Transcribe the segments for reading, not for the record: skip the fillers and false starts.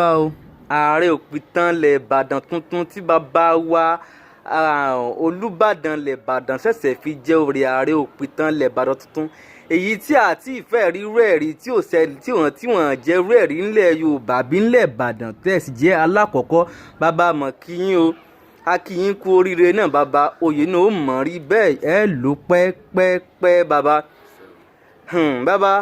O ààrẹ òpìtàn ilẹ̀ Ìbàdàn tuntun tí bàbá wa Olùbàdàn ilẹ̀ Ìbàdàn ṣẹ̀ṣẹ̀ fi jẹ́ oyè ààrẹ òpìtàn ilẹ̀ Ìbàdàn tuntun, èyí tí àti ìfẹ́ rírú ẹ̀ rí tí ò ṣẹlẹ̀ tí wọ́n tí wọ́n jẹ́ rú ẹ̀ rí ńlẹ̀ Yorùbá bí ńlẹ̀ Ìbàdàn tẹ̀ sì jẹ́ alákọ̀ọ́kọ́. Bàbá, mọ̀ kí yín o, a kí yín kú oríire náà. Bàbá, oyè náà ó mọ̀ rí bẹ́ẹ̀, ẹ lò pẹ́pẹ́pẹ́ bàbá. Bàbá,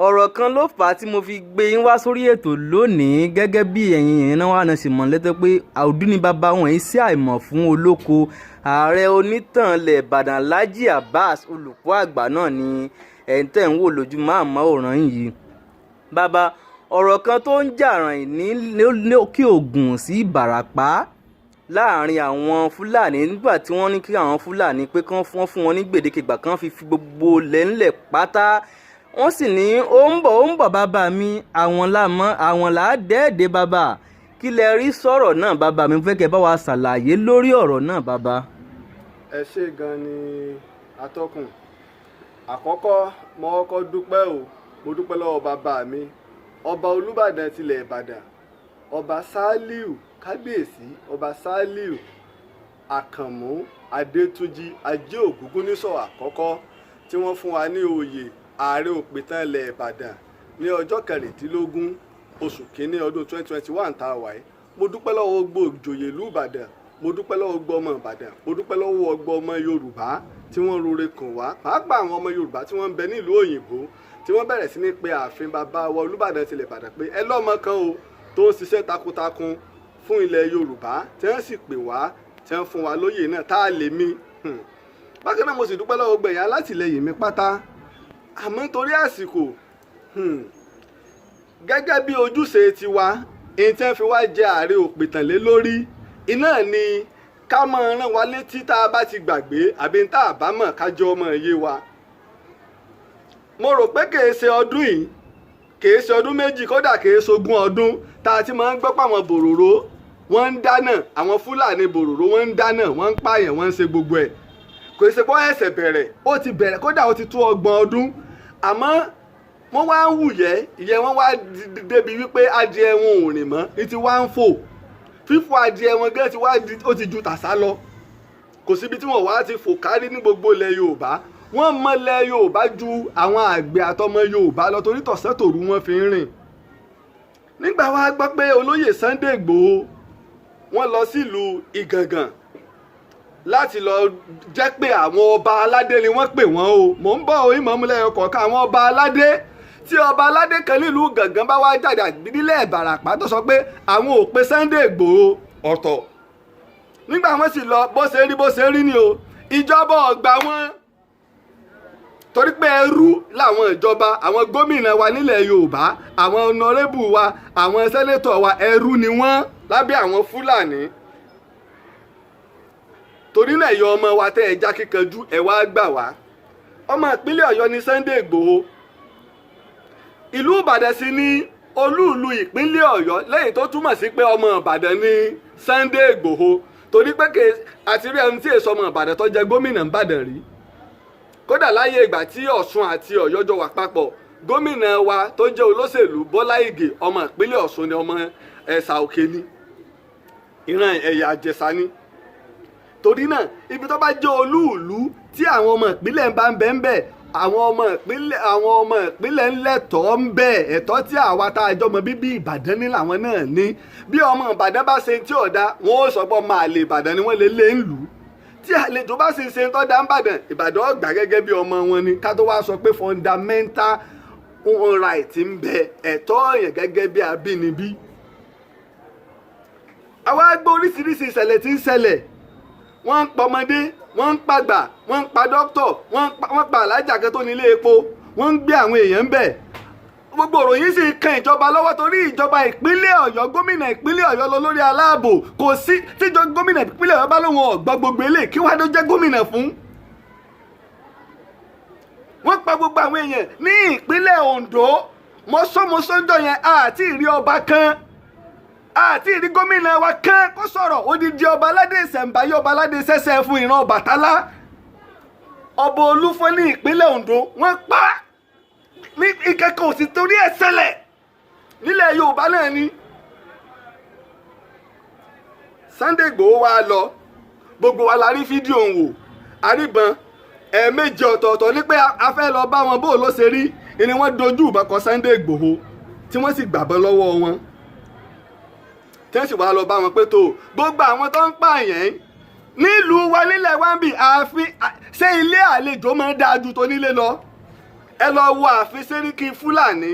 ọ̀rọ̀ kan ló fà á tí mo fi gbé yín wá sórí ètò lónìí. Gẹ́gẹ́ bí ẹ̀yin èèyàn náà wà náà sì mọ̀ lẹ́tọ́ pé àwùdí ni bàbá wọn yìí sí àìmọ̀ fún olóko. Ààrẹ onítàn ilẹ̀ Ìbàdàn, Alhaji Abbas, olùkọ́ àgbà náà ni ẹ̀ ń tẹ̀ ń wò lójú máàmáwòrán yìí. Bàbá, ọ̀rọ̀ kan tó ń jà ràn ní òkè Ògùn sí Ìbàràpá láàrin àwọn Fúlàní, nígbà tí wọ́n ní kí àwọn Fúlàní pé kán fún wọn ní gbèdéke ìgbà kan fi gbogbo lẹ́ńlẹ̀ pátá, wọ́n sì ní ó ń bọ̀, ó ń bọ̀. Bàbá mi, àwọn làmọ́ àwọn làádẹ́ẹ̀dẹ́. Bàbá, kí lẹ rí sọ̀rọ̀ náà? Bàbá mi, fẹ́ kẹ́ bá wa ṣàlàyé lórí ọ̀rọ̀ náà, bàbá. Ẹ ṣé gan ni, atọ́kùn. Àkọ́kọ́, mo kọ́kọ́ dúpẹ́ o. Mo dúpẹ́ lọ́wọ́ bàbá mi, Ọba Olúbàdàn tilẹ̀ Ìbàdàn, Ọba Sàlíù, Kábíyèsí Ọba Sàlíù Àkànmú Adétúnjì Ajé Ògúngúnnísọ̀ àkọ́kọ́, tí wọ́n fún wa ní oyè ààrẹ òpìtàn ilẹ̀ Ìbàdàn ní ọjọ́ 16 oṣù kínní ọdún 2021 tá a wà yìí. Mo dúpẹ́ lọ́wọ́ gbogbo ìjòyè ìlú Ìbàdàn, mo dúpẹ́ lọ́wọ́ gbogbo ọmọ Ìbàdàn, mo dúpẹ́ lọ́wọ́ gbogbo ọmọ Yorùbá tí wọ́n rore kàn wá, pàápàá àwọn ọmọ Yorùbá tí wọ́n ń bẹ nílùú òyìnbó, tí wọ́n bẹ̀rẹ̀ sí ní pe ààfin bàbá wa Olúbàdàn tilẹ̀ Ìbàdàn pé ẹ lọ́mọ kan o tó ń ṣiṣẹ́ takuntakun fún ilẹ̀ Yorùbá, tí wọ́n sì pè wá, tí wọ́n fún wa lóyè náà tá a lè mí. Bákan náà, mo sì dúpẹ́ lọ́wọ́ gbẹ̀yìn alátìlẹyìn mi pátá. Àmọ́ torí àsìkò, gẹ́gẹ́ bí ojúṣe tiwa, èyí tí wọ́n fi wá jẹ ààrẹ òpìtàn lé lórí iná ni ká máa rán wa létí tá a bá ti gbàgbé àbí tá a bá mọ̀, ká jẹ́ ọmọ yé wa. Mo rò pé kìí ṣe ọdún yìí, kìí ṣe ọdún 2, kódà kìí ṣe 20 ọdún tá a ti máa ń gbọ́ pé àwọn bòròró wọ́n ń dáná, àwọn Fúlàní bòròró wọ́n ń dáná, wọ́n ń pààyàn, wọ́n ń ṣe gbogbo ẹ̀. Kò ṣe pé ẹsẹ̀ bẹ̀rẹ̀, ó ti bẹ̀rẹ̀, kódà ó ti tó 30 ọdún. Àmọ́ wọ́n wá ń wùyẹ́ ìyẹn, wọ́n wá débi wípé adìẹ wọn ò rìn mọ́, ní ti wá ń fò. Fífò adìẹ wọn gẹ́ ti wá ó ti ju tàṣà lọ. Kò síbi tí wọ́n wá ti fò kárí ní gbogbo ilẹ̀ Yorùbá. Wọ́n mọ̀lẹ̀ Yorùbá ju àwọn àgbẹ̀ àtọmọ Yorùbá lọ, torí tọ̀sán tòru wọn fi ń rìn. Nígbà wá gbọ́ pé olóyè Sunday Igboho, wọ́n lọ sílùú Ìgàngàn láti lọ jẹ́ pé àwọn ọba aládé ni wọ́n pè wọ́n o. Mò ń bọ̀ o, ìmọ̀ọ́múlẹ̀ kọ̀ọ̀kan àwọn ọba aládé. Tí ọba aládé kan nílùú Gàngán bá wá jáde nílẹ̀ Ìbàràpá tó sọ pé àwọn ò pe Sunday Igboho, ọ̀tọ̀. Nígbà wọ́n sì lọ, bó ṣe rí, bó ṣe rí ni o. Ìjọba ọ̀gbà wọn, torí pé ẹrú làwọn ìjọba, àwọn gómìnà wa nílẹ̀ Yorùbá, àwọn honourable wa, àwọn senator wa, ẹrú ni wọ́n lábẹ́ àwọn Fúlàní. Torí náà, ẹ̀yọ́ ọmọ wa tẹ́ ẹ já kíkanjú, ẹ wá gbà wá. Ọmọ ìpínlẹ̀ Ọ̀yọ́ ní Sunday Igboho, ìlú Ìbàdàn sì ní olúùlú ìpínlẹ̀ Ọ̀yọ́, lẹ́yìn tó túmọ̀ sí pé ọmọ Ìbàdàn ní Sunday Igboho, torí pé àti rí ẹni tí èso ọmọ Ìbàdàn tó jẹ gómìnà Ìbàdàn rí. Kódà láyé ìgbà tí Ọ̀ṣun àti Ọ̀yọ́ jọ wà papọ̀, gómìnà wa tó jẹ́ olóṣèlú, Bọ́lá Ìgè, ọmọ ìpínlẹ̀ Ọ̀ṣun ni, ọmọ Ẹ̀sà Òkè ni, ìran ẹ̀yà Àjẹsà ni. Torí náà, ibi tó bá jẹ́ olúùlú tí àwọn ọmọ ìpínlẹ̀ ń bá ń bẹ ń bẹ, àwọn ọmọ ìpínlẹ̀ ń lẹ́tọ̀ọ́ ń bẹ. Ẹ̀tọ́ tí àwa tá a jọmọ bíbí Ìbàdàn ní làwọn náà ní. Bí ọmọ Ìbàdàn bá ṣe tí ò da, wọn ó sọ pé ọmọ àlè Ìbàdàn ni, wọ́n lè lé ń lù ú. Tí àlejò bá sì ṣe tó dá ń bàdàn, Ìbàdàn ọgbà gẹ́gẹ́ bí ọmọ wọn ni. Ká tó wá sọ pé fundamental right ń bẹ, ẹ̀tọ́ yẹn gẹ́gẹ́ bí abínibí. Àwa gbọ́ oríṣiríṣi ìṣẹ̀lẹ̀ tí ń ṣẹlẹ̀. Wọ́n ń pa ọmọdé, wọ́n ń pàgbà, wọ́n ń pa dókítọ̀, wọ́n pa alájà kan tó ní ilé epo, wọ́n ń gbé àwọn èèyàn ń bẹ̀. Gbogbo òròyìn sì kan ìjọba lọ́wọ́, torí ìjọba ìpínlẹ̀ Ọ̀yọ́, gómìnà ìpínlẹ̀ Ọ̀yọ́ lọ lórí aláàbò. Kò sí tíjọ gómìnà ìpínlẹ̀ Ọ̀yọ́ bá lóun ọ̀gbọ́ gbogbo eléyìí, kí wàá ló jẹ́ gómìnà fún? Wọ́n pa gbogbo àwọn èèyàn ní ìpínlẹ̀ Ondo. Mọ́sọ́mọ́sọ́jọ́ yẹn, àti ìrí ọba kan, àti ìrí gómìnà wa kan kó sọ̀rọ̀. Odidi ọba aládé ìṣẹ̀ǹbáyé, ọba aládé sẹ́sẹ́ fún ìran Ọbàtálá, Ọba Olúfọ́n ní ìpínlẹ̀ Ondo, wọ́n pa ní ìkẹ́kọ̀ọ́ òsì torí ẹ̀ ṣẹlẹ̀ nílẹ̀ Yorùbá náà ni. Sunday Igboho wá lọ, gbogbo wa la rí fídíò ń wò, àríbọn ẹ̀ẹ̀mejì ọ̀tọ̀ọ̀tọ̀ ní pé a fẹ́ lọ bá wọn bó ló ṣe rí ni wọ́n dojú ìbọn kọ Sunday Igboho, tí wọ́n sì gbàbọn lọ́wọ́ wọn, tí wọ́n sì wá lọ bá wọn pé tó gbogbo àwọn tó ń pààyàn nílùú wa nílẹ̀ wa ń bì. Ààfin, ṣé ilé àlejò máa ń dáa ju tonílé lọ? Ẹ lọ wo ààfin Sẹ́ríkì Fúlàní,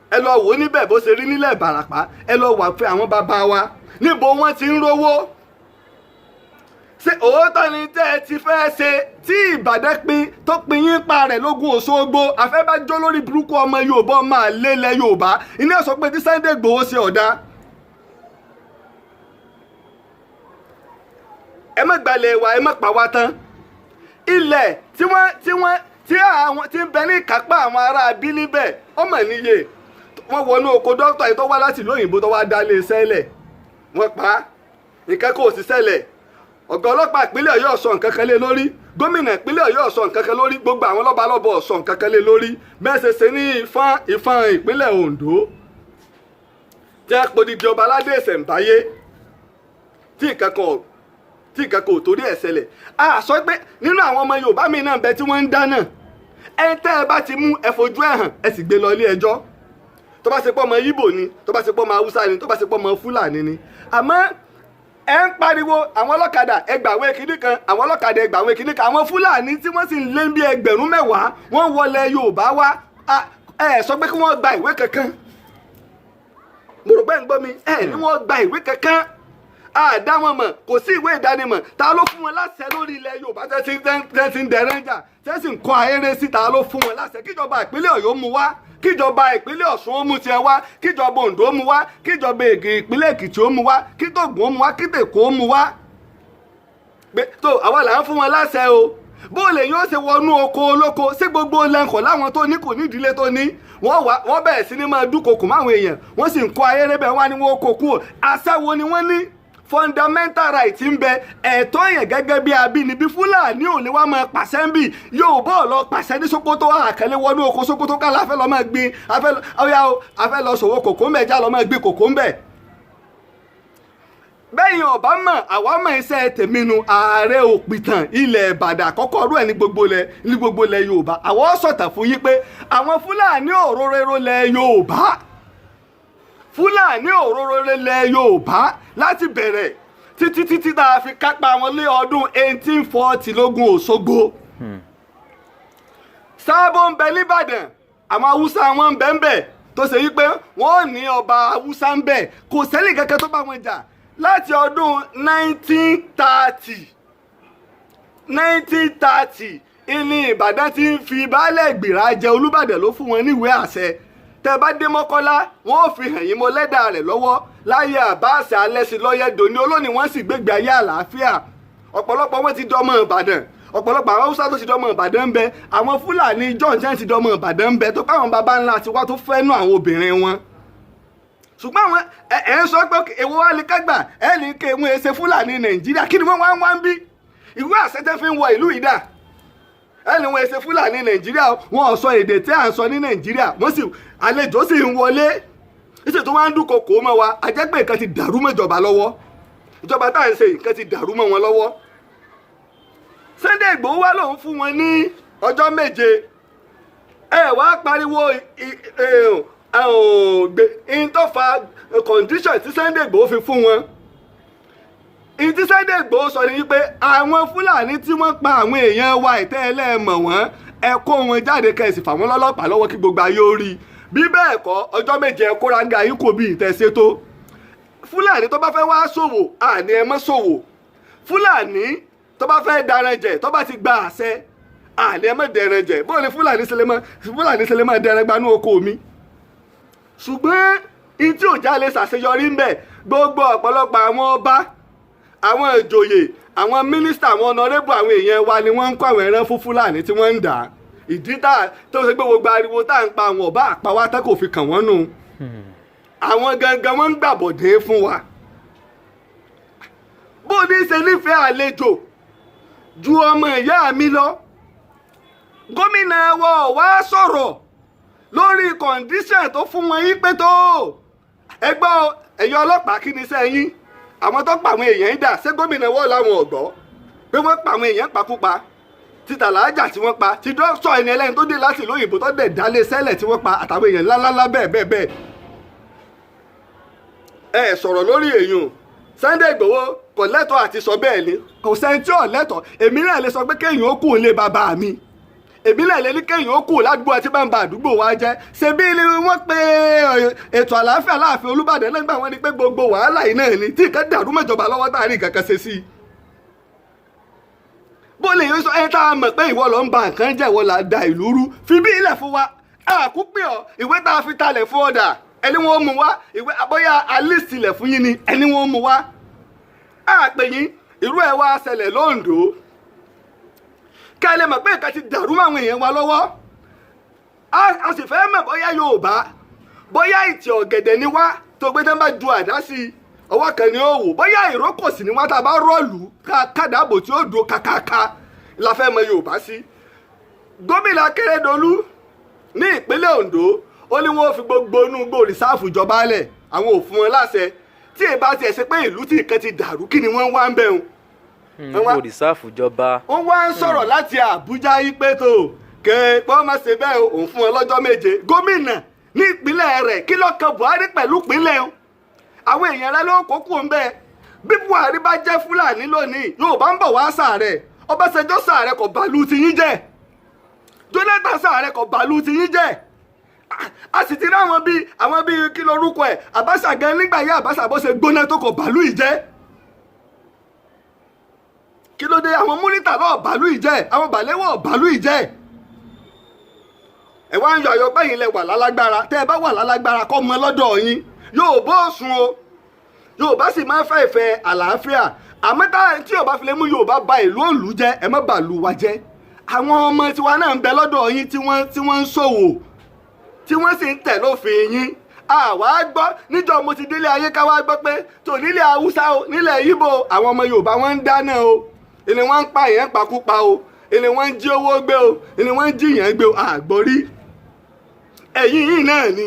ẹ lọ wò ó níbẹ̀ bó ṣe rí nílẹ̀ Ìbàràpá. Ẹ lọ wà fún àwọn bàbá wa níbo wọ́n ti ń rówó. Ṣé òótọ́ ni tẹ́ ẹ ti fẹ́ ṣe tí Ìbàdàn pin tó pin yín pa rẹ̀ lógún Òṣogbo? Àfẹ́bájọ́ lórí burúkú ọmọ Yorùbá, ọmọ àlélẹ̀ Yorùbá iná sọ pé tí Sunday Igboho ṣe ọ̀dà. Ẹ má gbalẹ̀ wa, ẹ má pa wá tán. Ilẹ̀ tí wọ́n tí wọ́n tí àwọn tí ń bẹ ní ìkápá àwọn ará bí níbẹ̀ ọmọ níye. Wọ́n wọnú oko dókítà yìí tó wá láti ìlú òyìnbó tó wá dá lé sẹ́lẹ̀, wọ́n pa á, nǹkan kò sì ṣẹlẹ̀. Ọ̀gá ọlọ́pàá ìpínlẹ̀ Ọ̀yọ́ sọ nǹkan kan lé lórí, gómìnà ìpínlẹ̀ Ọ̀yọ́ sọ nǹkan kan lórí, gbogbo àwọn lọ́balọ́bọ̀ sọ nǹkan kan lé lórí. Bẹ́ẹ̀ ṣe ṣe ní Ìfọ̀n, Ìfọ̀n ìpínlẹ̀ Oǹdó jẹ́ podidi ọba aládé ìṣẹ̀ǹbáyé tí nǹkan kan ò torí ẹ̀ ṣẹlẹ̀. A sọ pé nínú àwọn ọmọ Yorùbá mi náà bẹ tí wọ́n ń dáná. Ẹ tẹ́ ẹ bá ti mú, ẹ fojú ẹ̀ hàn, ẹ sì gbé lọ ilé ẹjọ́, tó bá ṣe pọ́ ọmọ Ìgbò ni, tó bá ṣe pọ́ ọmọ Haúsá ni, tó bá ṣe pọ́ ọmọ Fúlàní ni. Àmọ́ ẹ ń pariwo àwọn ọlọ́kadà ẹgbàwé kìíní kan, àwọn ọlọ́kadà ẹgbàwé kìíní kan, àwọn Fúlàní tí wọ́n sì ń lé bí 10,000 wọ́n wọlé Yorùbá wá. Ẹ sọ pé kí wọ́n gba ìwé kankan. Mo rò pé ń gbọ́ mi. Ẹ ní wọ́n gba ìwé kankan, àdá wọn mọ̀, kò sí ìwé ìdánimọ̀. Ta ló fún wọn láṣẹ lórí ilẹ̀ Yorùbá tẹ́tí ń dẹrẹ́njà, tẹ́sí ń kọ́ ayére sí? Ta ló fún wọn láṣẹ? Kíjọba ìpínlẹ̀ Ọ̀yọ́ mú wá, kíjọba ìpínlẹ̀ Ọ̀ṣun ó mú tiẹ̀ wá, kíjọba Oǹdó mú wá, kíjọba ìpínlẹ̀ Èkìtì ó mú wá, kí Tògùn ó mú wá, kí Tèkó ó mú wá. Tó àwa là ń fún wọn láṣẹ o. Bó lè yóò ṣe wọnú oko olóko sí gbogbo lẹ́ńkọ̀ láwọn tó ní kò ní ìdílé tó ní wọ́n wá, wọ́n bẹ̀rẹ̀ sí ní máa dúnkokò máwọn èèyàn, wọ́n sì ń kó ayére bẹ́ẹ̀, wọ́n á ní wọ́n kó kúrò. Àṣẹ wo ni wọ́n ní? Fundamental right ń bẹ, ẹ̀tọ́ yẹn gẹ́gẹ́ bí abínibí. Fúlàní ò lè wá máa pàṣẹ ń bì. Yóò bọ́ lọ pàṣẹ ní Sókótó, àkẹlẹ́ wọnú oko Sókótó ká láfẹ́ lọ́ máa gbin, afẹ́ ọ̀yà o, afẹ́ lọ sòwò kòkó ń bẹ̀, já lọ́ máa gbin kòkó ń bẹ̀. Bẹ́yìn ọ̀bá mọ̀, àwa mọ̀. Iṣẹ́ tèmi nu, ààrẹ òpìtàn ilẹ̀ Ìbàdàn àkọ́kọ́ ọdún ẹ̀ ní gbogbo ilẹ̀ Yorùbá. Àwọn sọ̀tàn fún yín pé àwọn Fúlàní òróró lẹ̀ Yorùbá, Fúlàní òróró lẹ̀ Yorùbá láti bẹ̀rẹ̀ títí títí tá a fi kápá wọn lé ọdún 1840 lógún Òṣogbo. Sábò ń bẹ nìbàdàn, àwọn Haúsá wọn ń bẹ ń bẹ, tó ṣe wípé wọ́n ní ọba Haúsá ń bẹ, kò sẹ́lì kankan tó bá wọn jà láti ọdún 1930. 1930 ìní Ìbàdàn ti ń fi baálẹ̀ Gbìrà jẹ Olúbàdàn ló fún wọn níwèé àṣẹ. Tẹ bá dé Mọ́kọ́lá, wọn ò fi hàn yín mọ́ lẹ́dà rẹ̀ lọ́wọ́ láyé Àbáàsì Alẹ́sìnlọ́yẹ̀ dòní olónìí. Wọ́n sì gbégbé ayé àlàáfíà. Ọ̀pọ̀lọpọ̀ wọn ti dọmọ Ìbàdàn. Ọ̀pọ̀lọpọ̀ àwọn Haúsá tó ti dọmọ Ìbàdàn ń bẹ, àwọn Fúlàní john jẹ́ ti dọmọ Ìbàdàn ń bẹ, tó káwọn baba ńlá tiwa tó fẹ́ nú àwọn obìnrin wọn. Ṣùgbọ́n àwọn ẹ ẹ ń sọ pé èwo wá ní kágbà ẹ ní ké wọn ṣe Fúlàní Nàìjíríà. Kí ni wọ́n wá ń wá ń bí? Ìwé àṣẹ tẹ́ fi ń wọ ìlú ìdá ẹ ní wọn ṣe Fúlàní Nàìjíríà. Wọn ò sọ èdè tí à ń sọ ní Nàìjíríà, wọ́n sì àlejò sì ń wọlé ìṣe tó wá ń dúnkokò mọ́ wa. Àjẹpẹ́ nǹkan ti dàrú mọ́ ìjọba lọ́wọ́. Ìjọba tá à ń ṣe, nǹkan ti dàrú mọ́ wọn lọ́wọ́. Sunday Igboho wá lòun fún wọn ní ọjọ́ 7. Ẹ wá pariwo ìtọ́fà condition tí Sunday Igboho fi fún wọn. Ìtí Sunday Igboho sọ ni wípé àwọn Fúlàní tí wọ́n pa àwọn èèyàn wa, ìtẹ́ ẹlẹ́ẹ̀mọ̀ wọ́n, ẹ kó wọn jáde, kẹ́ sì fà wọ́n lọ́lọ́pàá lọ́wọ́ kí gbogbo ayé ó rí i. Bí bẹ́ẹ̀ kọ́, ọjọ́ 7, ẹ kóra yín kò bí ìtẹ̀sẹ̀ tó. Fúlàní tó bá fẹ́ wá ṣòwò, àní ẹ mọ́ ṣòwò. Fúlàní tó bá fẹ́ daran jẹ, tó bá ti gba àṣẹ, àní ẹ mọ́ dẹran jẹ. Bóun ni Fúlàní ṣe lè mọ́ dẹran gbanú oko mi? Ṣùgbọ́n ìtí òjá lè ṣàṣeyọrí ń bẹ̀, gbogbo ọ̀pọ̀lọpọ̀ àwọn ọba, àwọn ìjòyè, àwọn mínísítà, àwọn honourable, àwọn èèyàn wa ni wọ́n ń kó àwọn ẹran fún Fúlàní tí wọ́n ń dà á. Ìdí tá tó ṣe pé gbogbo ariwo tá à ń pa àwọn ọba àpáwá tá kò fi kàn wọ́n nù, àwọn gangan wọ́n ń gbàbọ̀dé fún wa. Bó ní ṣe nífẹ̀ẹ́ àlejò ju ọmọ ìyá mi lọ, gómìnà wa wá sọ̀rọ̀ lórí condition tó fún wọn yí pé tó ẹgbọ́ ẹ̀yọ́ ọlọ́pàá, kí ni iṣẹ́ yín? Àwọn tó pa àwọn èèyàn ń dà, ṣé gómìnà wọ́ọ̀ láwọn ọ̀gbọ́ pé wọ́n pa àwọn èèyàn pakúpa? Ti tàlàájà tí wọ́n pa, ti dókítà ẹni ẹlẹ́ni tó dé láti ìlú òyìnbó tó dẹ̀ dálé sẹ́lẹ̀ tí wọ́n pa, àtàwọn èèyàn ńláńlá bẹ́ẹ̀ bẹ́ẹ̀ bẹ́ẹ̀. Ẹ sọ̀rọ̀ lórí èèyàn Sunday Igboho kò lẹ́tọ̀ọ́ àti sọ bẹ́ẹ̀ ni. Kò sẹ́ni tí ò lẹ́tọ̀ọ́. Èmi náà lè sọ pé kéèyàn ó kù lé bàbá mi, èmi náà lè ní kéèyàn ó kù ládùúgbò àti bá ń ba àdúgbò wa jẹ́. Ṣebí ni wọ́n pe ètò àlàáfíà láàfin Olúbàdàn lẹ́gbàá wọn ni pé gbogbo wàhálà yìí náà ni tí nǹkan dàrú mọ́jọba lọ́wọ́ tá a rí nǹkan kan ṣe sí i. Bó lè yọ sọ ẹ tá a mọ̀ pé ìwọ ló ń ba nǹkan jẹ́, ìwọ là da ìlú rú, fi bí ilẹ̀ fún wa. Àkúpẹ́ ọ ìwé tá a fi talẹ̀ fún ọ̀dà ẹni wọ́n mú wá, ìwé àbọ̀yá alísì ilẹ̀ fún yín ni ẹni wọ́n mú wá. Àpè yín, irú ẹ̀ wá ṣẹlẹ̀ lóńdó. Ká ẹ lè mọ̀ pé nǹkan ti dàrú mọ́ àwọn èèyàn wa lọ́wọ́. A sì fẹ́ mọ̀ bóyá Yorùbá, bóyá ìtì ọ̀gẹ̀dẹ̀ ni wá tó gbé tán bá ju àdá sí i, ọwọ́ kan ni ó wò, bóyá ìrókò sì ni wá tá a bá rọ́ọ̀lù kádàbò tí ó dùn kàkàkà la fẹ́ mọ Yorùbá sí. Gómìnà Akérédolú ní ìpínlẹ̀ Ondo, ó ní wọ́n fi gbogbo inú igbó reserve ìjọba lẹ̀, àwọn ò fún wọn láṣẹ. Tí èyí bá tiẹ̀ ṣe pé ìlú tí nǹkan ti dàrú, kí ni wọ́n wá ń bẹ̀rùn? Kò reserve ìjọba. Wọ́n wá ń sọ̀rọ̀ láti Àbújá yí pé tó kẹ́ pọ́n má ṣe bẹ́ẹ̀, òun fún wọn lọ́jọ́ 7. Gómìnà ní ìpínlẹ̀ rẹ̀, kí ló kan Buhari pẹ̀lú ìpínlẹ̀ o? Àwọn èèyàn rẹ̀ ló kó kú ń bẹ́ẹ̀. Bí Buhari bá jẹ́ Fúlàní lónìí, Yorùbá ń bọ̀ wá sàárẹ̀. Ọbásanjọ́ sàárẹ̀, kò bàlú ti yín jẹ́. Jonathan sàárẹ̀, kò bàlú ti yín jẹ́. A sì ti rí àwọn bíi kí lorúkọ ẹ̀, Abacha gan, nígbà yá Abacha, bó ṣe gbóná tó, kò bàlú ìjẹ́. Kí ló dé? Àwọn Murità náà bàlú ìjẹ́, àwọn Balewa bàlú ìjẹ́. Ẹ wá ń yọ àyọpẹ́ yìí lẹ wà lálágbára. Tẹ́ ẹ bá wà lálágbára, kọ́ mọ lọ́dọ̀ yín. Yóò bó sùn o. Yorùbá sì máa ń fẹ́ ìfẹ́ àlàáfíà, àmọ́ tá tí Yorùbá fi lè mú Yorùbá ba ìlú òǹlú jẹ́, ẹ má bàlú wa jẹ́. Àwọn ọmọ tiwa náà ń bẹ lọ́dọ̀ yín tí wọ́n ń ṣòwò, tí wọ́n sì ń tẹ̀ lófin yín. Àwa gbọ́ níjọ́ mo ti délé ayé, ká wá gbọ́ pé tò nílẹ̀ Haúsá o, nílẹ̀ Ìgbò, àwọn ọmọ Yorùbá wọn ń dáná o, ìní wọ́n ń pa èèyàn pakúpa o, ìní wọ́n ń jí owó gbé o, ìní wọ́n ń jí èèyàn gbé o. Àgbọ̀rí ẹ̀yìn yìí náà ni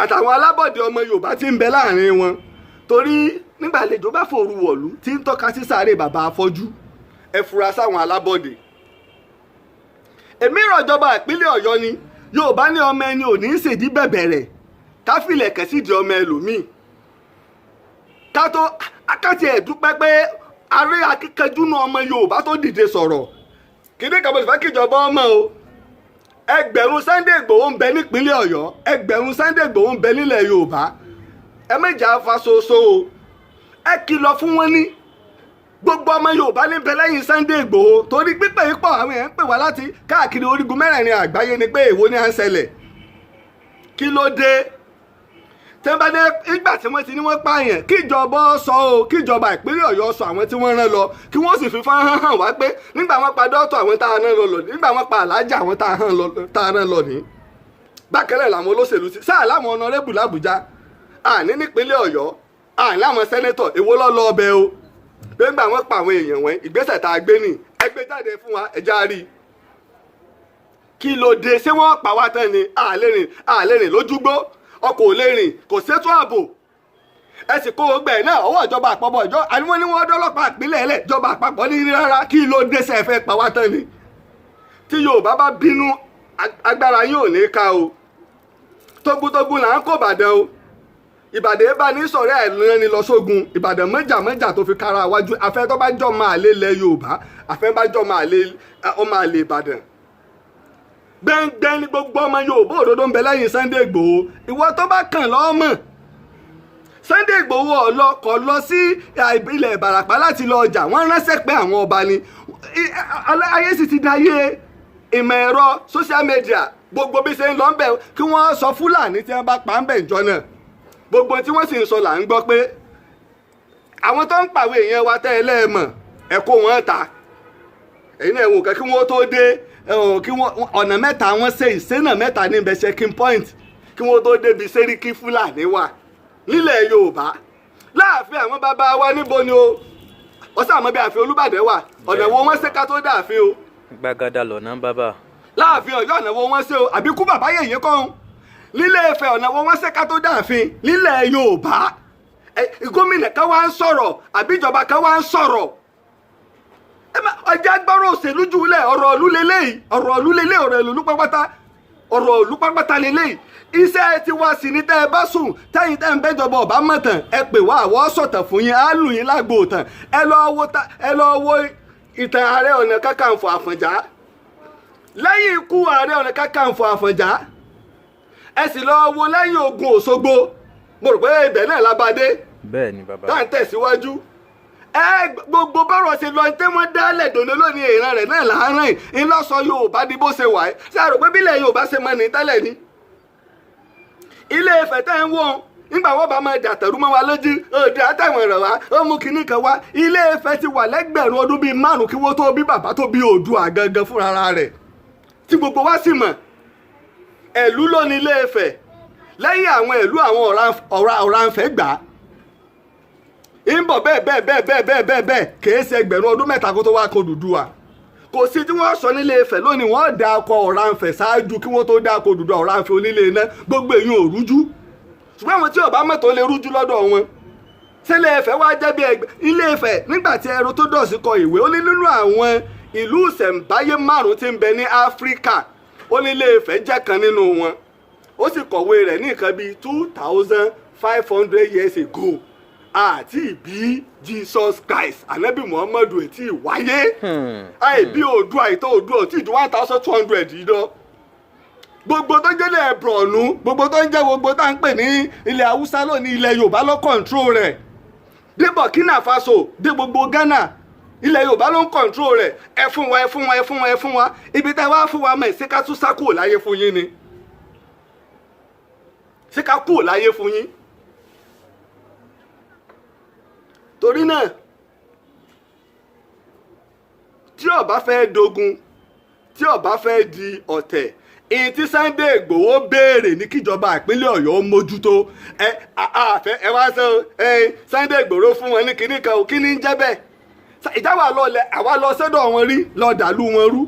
àtàwọn alábọ̀dé ọmọ Yorùbá tí ń bẹ láàrin wọn, torí nígbà àlejò bá fòru wọ̀lú tí ń tọ́ka sí sáré bàbá afọ́jú, ẹ fura sáwọn alábọ̀dé. Èmi ìrọ̀jọba ìpínlẹ̀ Ọ̀yọ́ ni Yorùbá ní ọmọ ẹni ò ní í ṣèdí bẹ̀bẹ̀ rẹ̀ káfílẹ̀ kẹ́sìdì ọmọ ẹlòmíì. Ká tó akáti ẹ̀ dúpẹ́ pé aré akíkanjú nu ọmọ Yorùbá tó dìde sọ̀rọ̀ kíní kan. Mo sì fẹ́ kíjọba ọmọ o, ẹgbẹ̀rún Sunday Igboho ń bẹ nípínlẹ̀ Ọ̀yọ́, ẹgbẹ̀rún Sunday Igboho ń bẹ nílẹ̀ Yorùbá. Ẹ méjà fa soso o. Ẹ kìlọ̀ fún wọn ní gbogbo ọmọ Yorùbá ní bẹ lẹ́yìn Sunday Igboho, torí pípẹ́ ipò àwọn èèyàn ń pè wá láti káàkiri orígun mẹ́rẹ̀ẹ̀rin àgbáyé ni pé èwo ni à ń ṣẹlẹ̀, kí ló dé tẹ́ńbàdé ìgbà tí wọ́n ti ní wọ́n pààyàn. Kíjọba sọ o, kíjọba ìpínlẹ̀ Ọ̀yọ́ sọ àwọn tí wọ́n rán lọ, kí wọ́n sì fi fọ́nrán hàn wá pé nígbà wọ́n pa dọ́tọ̀, àwọn tá a rán lọ, nígbà wọ́n pa alájà, àwọn tá a rán lọ ní. Bákan náà làwọn olóṣèlú ti sáà láwọn honourable làbújá, àní nípínlẹ̀ Ọ̀yọ́, àní láwọn senator, èwo lọ́ lọ ọbẹ̀ o? Pé nígbà wọ́n pa àwọn èèyàn wọ́n, ìgbésẹ̀ tá a gbé nì, ẹ gbé jáde fún wa, ẹ já rí i. Kí ló dé? Ṣé wọ́n pa wá tán ni? Àlè rìn, àlè rìn lójúgbó, ọkọ̀ ò lè rìn, kò sétò ààbò. Ẹ sì kó gbẹ náà ọwọ́ ìjọba àpapọ̀ ìjọ àní wọ́n ní wọ́n dọ́lọ́pàá ìpínlẹ̀ ẹlẹ̀, ìjọba àpapọ̀ ní rárá. Kí ló dé? Sẹ́ fẹ́ pa wá tán ni? Tí Yorùbá bá bínú, agbára yín ò ní ká o. Tógúntógún là ń kó Ìbàdàn o. Ìbàdàn bá ní sọ̀rọ̀ ẹ̀ lẹ́ni lọ sógun. Ìbàdàn mọ́jà mọ́jà tó fi kára wájú. Afẹ́ tó bá jọ máa lé lẹ̀ Yorùbá, afẹ́ bá jọ máa lé ọmọ àlè Ìbàdàn gbẹ́ngbẹ́ng ní gbogbo ọmọ Yorùbá òdodo ń bẹ lẹ́yìn Sunday Igboho. Ìwọ tó bá kàn lọ́mọ̀, Sunday Igboho ọ̀lọ́ kọ̀ lọ sí ilẹ̀ Ìbàràpá láti lọ ọjà. Wọ́n ránṣẹ́ pé àwọn ọba ni. Ayé sì ti dayé ìmọ̀ ẹ̀rọ, social media, gbogbo bí ṣe ń lọ ń bẹ̀, kí wọ́n sọ Fúlàní tí wọ́n bá pa ń bẹ̀ ìjọ náà. Gbogbo tí wọ́n sì ń sọ là ń gbọ́ pé àwọn tó ń pàwé èèyàn wa tẹ́ ẹ lẹ́ẹ̀mọ̀ ẹ̀ kó wọn ta. Èyí náà wò kẹ́ kí wọ́n tó dé, kí wọ́n ọ̀nà mẹ́ta wọ́n ṣe ìṣẹ́nà mẹ́ta níbẹ̀, checking point, kí wọ́n tó débi Sẹ́ríkì Fúlàní wà nílẹ̀ Yorùbá láàfin àwọn bàbá wa. Níbo ni o? Wọ́n sàmọ́ bí ààfin Olúbàdàn wà, ọ̀nà wo wọ́n ṣe ká tó dáàfin o? Gbàgádà lọ́nà bàbá. Láàfin Ọ̀yọ́, ọ̀nà wo wọ́n ṣe o? Àbíkú bàbá yèyé kọ́ nílé Ifẹ̀, ọ̀nà wo wọ́n ṣe ká tó dáàfin nílẹ̀ Yorùbá? Gómìnà kan wá ń sọ̀rọ̀ àbí ìjọba kan wá ń sọ̀rọ̀. Ẹ má ọjà gbọ́rọ̀ òṣèlú jùlẹ̀. Ọ̀rọ̀ ìlú leléyìí, ọ̀rọ̀ ìlú leléyìí, ọ̀rọ̀ ìlú pápátá, ọ̀rọ̀ ìlú pápátá leléyìí. Iṣẹ́ ti wá sí ní tẹ́ ẹ bá sùn, tẹ́yìn tẹ́ ń bẹ́jọba ọ̀bá mọ̀tàn, ẹ pè wá, àwọ̀ sọ̀tàn fún yín, á lù yín lágbo tàn. Ẹ lọ wo ìtàn Ààrẹ Ọ̀nà Kakanfò Àfọ̀njá lẹ́yìn ikú Ààrẹ Ọ̀nà Kakanfò Àfọ̀njá. Ẹ sì lọ wo lẹ́yìn ogun Òṣogbo. Mo rò pé ibẹ̀ náà lábàdé. Bẹ́ẹ̀ ni, bàbá. Tá à ń tẹ̀síwájú, ẹ gbogbo bọ́rọ̀ ṣe lọ tí wọ́n dálẹ̀ dòní lónìí, ìran rẹ̀ náà láàárín ńlọ́sọ Yorùbá di bó ṣe wà ẹ́. Ṣé àrò pé bílẹ̀ Yorùbá ṣe mọ́ ní tẹ́lẹ̀ ni? Ilé Ifẹ̀ tẹ́ ń wò ó, nígbà wọ́n bá máa dàtẹ̀rú mọ́ wa lójú, òde àtàwọn ẹ̀rọ wa ó mú kinní kan wá. Ilé Ifẹ̀ ti wà lẹ́gbẹ̀rún ọdún bíi 5 kí wọ́n tó bí bàbá tó bí Oòduà gangan fúnra rẹ̀, tí gbogbo wa sì mọ̀. Ẹ̀lú ló ní Ilé Ifẹ̀. Lẹ́yìn àwọn ìlú, àwọn Ọ̀rànfẹ̀ gbà á ń bọ̀ bẹ́ẹ̀ bẹ́ẹ̀ bẹ́ẹ̀ bẹ́ẹ̀ bẹ́ẹ̀ bẹ́ẹ̀ bẹ́ẹ̀. Kìí ṣe ẹgbẹ̀rún ọdún 3 kó tó wá kan Odùduwà. Kò sí tí wọ́n sọ nílé Ifẹ̀ lónìí, wọ́n da ọkọ̀ Ọ̀rànfẹ̀ ṣáájú kí wọ́n tó dá ọkọ̀ Odùduwà. Ọ̀rànfẹ̀ onílé iná, gbogbo èyí ò rújú, ṣùgbọ́n àwọn tí ò bá mọ̀tò lè rújú lọ́dọ̀ wọn. Sílé Ifẹ̀ wá jẹ́ bí ẹgbẹ́ Ilé Ifẹ̀? Nígbà tí Herodotus kọ ìwé, ó ní nínú àwọn ìlú ìṣẹ̀ǹbáyé 5 tí ń bẹ ní Áfíríkà, ó ní Ilé Ifẹ̀ jẹ́ kan nínú wọn. Ó sì kọ̀wé rẹ̀ ní nǹkan bíi 2500 years ago. Àti ìbí Jesus Christ, Anabi Muhammadu ètí ìwáyé, àìbí Oòduà, ìtọ́ Oòduà tí ju 1200 yìí lọ. Gbogbo tó jẹ́ ilẹ̀ Borno, gbogbo tó ń jẹ́, gbogbo tá à ń pè ní ilẹ̀ Haúsá lónìí, ilẹ̀ Yorùbá ló control rẹ̀. Dé Burkina Faso, dé gbogbo Ghana, ilẹ̀ Yorùbá ló ń control rẹ̀. Ẹ fún wa, ẹ fún wa, ẹ fún wa, ẹ fún wa. Ibi tẹ́ wá fún wa mọ̀, ṣé ká tún sá kúrò láyé fún yín ni? Ṣé ká kúrò láyé fún yín? Torí náà, tí ó bá fẹ́ dogun, tí ó bá fẹ́ di ọ̀tẹ̀, ìyìn tí Sunday Igboho béèrè ní kíjọba ìpínlẹ̀ Ọ̀yọ́ mójútó. Ẹ àfẹ ẹ wá sọ ẹ, Sunday Igboho fún wọn ní kinní kan ò, kíní ń jẹ́ bẹ́ẹ̀? Ìjáwá lọlẹ̀, àwa lọ sọ́dọ̀ wọn rí lọ dàlú wọn rú.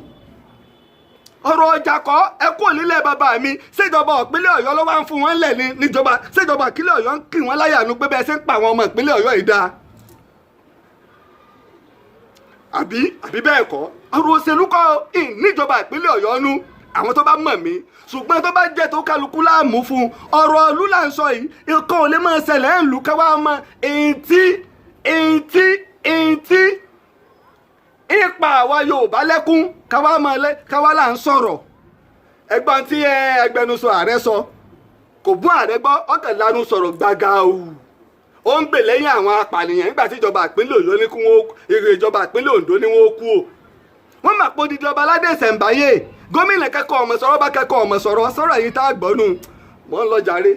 Ọ̀rọ̀ ọjà kọ́, ẹ kúrò nílẹ̀ bàbá mi. Ṣèjọba ìpínlẹ̀ Ọ̀yọ́ ló wá ń fún wọn lẹ̀ ní níjọba? Ṣèjọba ìpínlẹ̀ Ọ̀yọ́ ń kì wọ́n láyà nu pé bẹ́ẹ̀ ṣe ń pa àwọn ọmọ ìpínlẹ̀ Ọ̀yọ́ yìí dáa, àbí bẹ́ẹ̀ kọ́? Ọ̀rọ̀ òṣèlú kọ́ níjọba ìpínlẹ̀ Ọ̀yọ́ nú àwọn tó bá mọ̀ mí, ṣùgbọ́n tó bá jẹ́ tó kálukú láàmú fún un. Ọ̀rọ̀ ìlú là ń sọ yìí. Nǹkan ò lè máa ṣẹlẹ̀ ń lù káwá mọ èyí tí ipa àwa Yorùbá lẹ́kún, káwá mọ lẹ́ káwá là ń sọ̀rọ̀. Ẹgbọ́n tí agbẹnusọ ààrẹ sọ, kò bú ààrẹ gbọ́, ọkàn lanu sọ̀rọ̀ gbàgà òwú. Ó ń gbè lẹ́yìn àwọn apànìyàn nígbà tí ìjọba ìpínlẹ̀ Ọ̀yọ́ ní kí wọ́n, ìjọba ìpínlẹ̀ Oǹdó ní wọ́n kú o. Wọ́n mà pọ̀ dídí ọba aládé ìṣẹ̀ǹbáyé. Gómìnà kẹ́kọ̀ọ́ ọmọ sọ̀rọ̀, bá kẹ́kọ̀ọ́ ọmọ sọ̀rọ̀ sọ̀rọ̀ yìí tá a gbọ́ nù. Mọ́ ń lọ jàre.